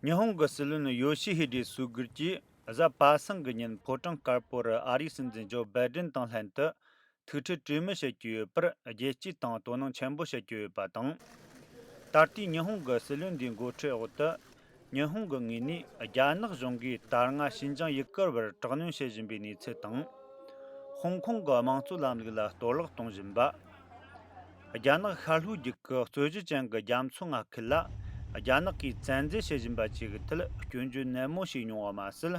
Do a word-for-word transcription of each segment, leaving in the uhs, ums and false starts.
ཉི་ཧོང་གི་སྲིད་བློན་ཡོ་ཤི་ཧི་ཌེ་སུ་གུར་གྱིས་གཟའ་པ་སངས་ཀྱི་ཉིན་ཕོ་བྲང་དཀར་པོ་རུ་ཨ་རིའི་སྲིད་འཛིན་ཇོ་བྷའི་ཌེན་དང་ལྷན་དུ་ཐུག་འཕྲད་གྲོས་མོལ་བྱེད་ཀྱི་ཡོད་པར་རྒྱལ་སྤྱི་དང་དོ་སྣང་ཆེན་པོ་བྱེད་ཀྱི་ཡོད་པ་དང་། ད་ལྟའི་ཉི་ཧོང་གི་སྲིད་བློན་འདིའི་འགོ་ཁྲིད་འོག་ཏུ། ཉི་ཧོང་གི་ངོས་ནས་རྒྱ་ནག་གཞུང་གིས་ད་སྔ་ཞིན་ཅང་ཡུ་གུར་བར་དྲག་གནོན་བྱེད་བཞིན་པའི་གནས་ཚུལ་དང་། ཧོང་ཀོང་གི་དམངས་གཙོ་ལམ་ལུགས་ལ་གཏོར་བརླག་གཏོང་བཞིན་པ། རྒྱ་ནག་ཤར་ལྷོའི་རྒྱུད་ཀྱི་རྩོད་གཞི་ཅན་གྱི་རྒྱ་མཚོ་མངའ་ཁུལ་ལ་རྒྱ་ནག་གིས་བཙན་འཛུལ་བྱེད་བཞིན་པ་བཅས་ཀྱི་ཐད་སྐྱོན་བརྗོད་ནན་མོ་བྱས་མྱོང་བ་མ་ཟད།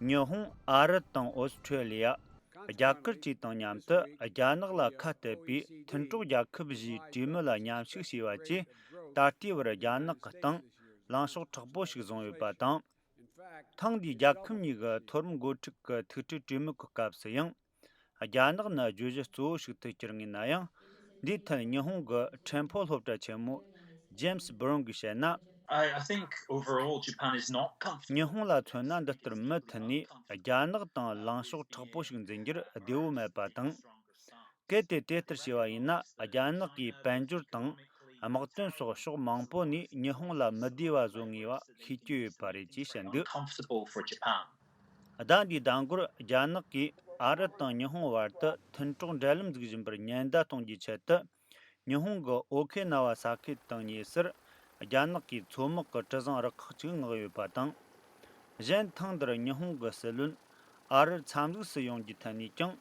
ཉི་ཧོང་། ཨ་རི་དང་ཨོ་སི་ཁྲེ་ལི་ཡ། རྒྱ་གར་བཅས་དང་མཉམ་དུ་རྒྱ་ནག་ལ་ཁ་གཏད་པའི་མཐུན་གྲོགས་རྒྱལ་ཁབ་བཞིའི་གྲོས་མོལ་ལ་མཉམ་ཞུགས་བྱས་པ་བཅས་ད་ལྟའི་བར་རྒྱ་ནག་གི་སྟེང་ལངས་ཕྱོགས་མཁྲེགས་པོ་ཞིག་བཟུང་ཡོད་པ་དང་། ཐེངས་འདིའི་རྒྱལ་ཁབ་གཉིས་ཀྱི་མཐོ་རིམ་འགོ་ཁྲིད་ཀྱི་ཐུག་འཕྲད་གྲོས་མོལ་གྱི་སྐབས་སུ་ཡང་། རྒྱ་ནག་ནི་བརྗོད་གཞི་གཙོ་བོ་ཞིག་ཏུ་གྱུར་ངེས་ན་ཡང་། འདིའི་ཐད་ཉི་ཧོང་གི་ཁྲེན་ཕོ་སློབ་གྲྭ་ཆེན་མོ་ཇེམ་སི་སྦུ་རུན་གྱིས་བཤད་ན། I, I think overall Japan is not comfortable. ཉི་ཧོང་ལ་མཚོན་ན་འདི་ལྟར་མུ་མཐུད་ནས་རྒྱ་ནག་དང་ལངས་ཕྱོགས་མཁྲེགས་པོ་ཞིག་འཛིན་རྒྱུར་བདེ་བོ་མེད་པ་དང་། གལ་ཏེ་དེ་ལྟར་བྱས་པ་ཡིན་ན་རྒྱ་ནག་གིས་དཔལ་འབྱོར་དང་དམག་དོན་སོགས་ཕྱོགས་མང་པོ་ནས་ཉི་ཧོང་ལ་མི་བདེ་བ་བཟོ་ངེས་པ་ཤེས་ཀྱི་ཡོད་པ་རེད་ཅེས་བཤད་འདུག Comfortable for Japan. ཟླ་འདིའི་ཟླ་འགོར་རྒྱ་ནག་གིས་ཨ་རི་དང་ཉི་ཧོང་བར་དུ་མཐུན་གྲོགས་འབྲེལ་ལམ་འཛུགས་བཞིན་པར་ཉེན་བརྡ་གཏོང་རྒྱུའི་ཆེད་དུ། ཉི་ཧོང་གི་ཨོ་ཁེ་ན་བ་ས་ཁུལ་དང་ཉེ་སར་རྒྱ་ནག་གིས་མཚོ་དམག་གི་གྲུ་གཟིངས་རུ་ཁག་ཅིག་མངགས་ཡོད་པ་དང་། གཞན་ཐེངས་འདིར་ཉི་ཧོང་གི་སྲིད་བློན་ཨ་རིར་འཚམས་གཟིགས་སུ་ཡོང་རྒྱུའི་ཐད་ནས་ཀྱང་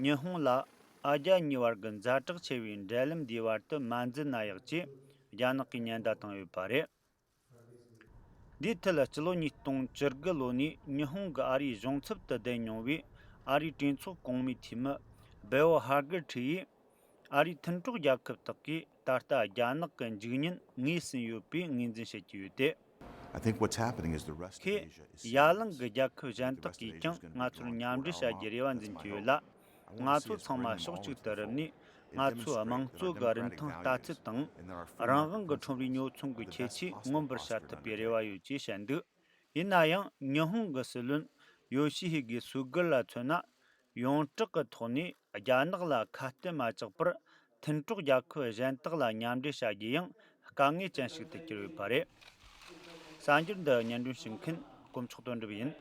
ཉི་ཧོང་ལ་ཨ་རྒྱ་གཉིས་བར་གྱི་ཛ་དྲག་ཆེ་བའི་འབྲེལ་ལམ་འདིའི་བར་དུ་མ་འཛུལ་ན་ཡག་ཅེས་རྒྱ་ནག་གིས་ཉེན་བརྡ་བཏང་ཡོད་པ་རེད། འདིའི་ཐད་སྤྱི་ལོ་ཉིས་སྟོང་བཅུ་དགུ་ལོ་ནས་ཉི་ཧོང་གི་ཨ་རིའི་གཞུང་ཚབ་ཏུ་བསྡད་མྱོང་བའི་ཨ་རིའི་གྲོས་ཚོགས་གོང་མའི་འཐུས་མི་སྦེའོ་ཧར་གར་ཁྲི་ཡིས། ཨ་རིའི་མཐུན་གྲོགས་རྒྱལ་ཁབ་དག་གིས་ད་ལྟ་རྒྱ་ནག་གི་འཇིགས་ཉེན་ངོས་ཟིན་ཡོད་པའི་ངོས་འཛིན་བྱེད་ཀྱི་ཡོད་དེ། I think what's happening is the rest of ཁེ། Asia is ཡ་གླིང་གི་རྒྱལ་ཁབ་གཞན་དག་གིས་ཀྱང་ང་ཚོར་མཉམ་འབྲེལ་བྱ་རྒྱུའི་རེ་བ་འཛིན་གྱི་ཡོད་ལ། ང་ཚོ་ཚང་མ་ཕྱོགས་གཅིག་ཏུ་རུབ་ནས་ང་ཚོའི་དམངས་གཙོ་གི་རིན་ཐང་ལྟ་ཚུལ་དང་། རང་དབང་གི་ཁྲོམ་རའི་ཉོ་ཚོང་གི་ཁྱད་ཆོས་མངོན་པར་བྱ་ཐུབ་པའི་རེ་བ་ཡོད་ཅེས་བཤད་འདུག་ཡིན་ན་ཡང་ཉི་ཧོང་གི་སྲིད་བློན་ཡོ་ཤི་ཧི་གེ་སུ་གུར་ལ་མཚོན་ན། ཡོངས་གྲགས་ཀྱི་ཐོག་ནས་རྒྱ་ནག་ལ་ཁ་གཏད་མ་བཅག་པར་མཐུན་གྲོགས་རྒྱལ་ཁབ་གཞན་དག་ལ་མཉམ་འབྲེལ་བྱ་རྒྱུ་ཡང་དཀའ་ངལ་ཅན་ཞིག་ཏུ་གྱུར་ཡོད་པ་རེད། གསར་འགྱུར་འདི་སྙན་སྒྲོན་ཞུ་མཁན་དཀོན་མཆོག་དོན་གྲུབ་ཡིན།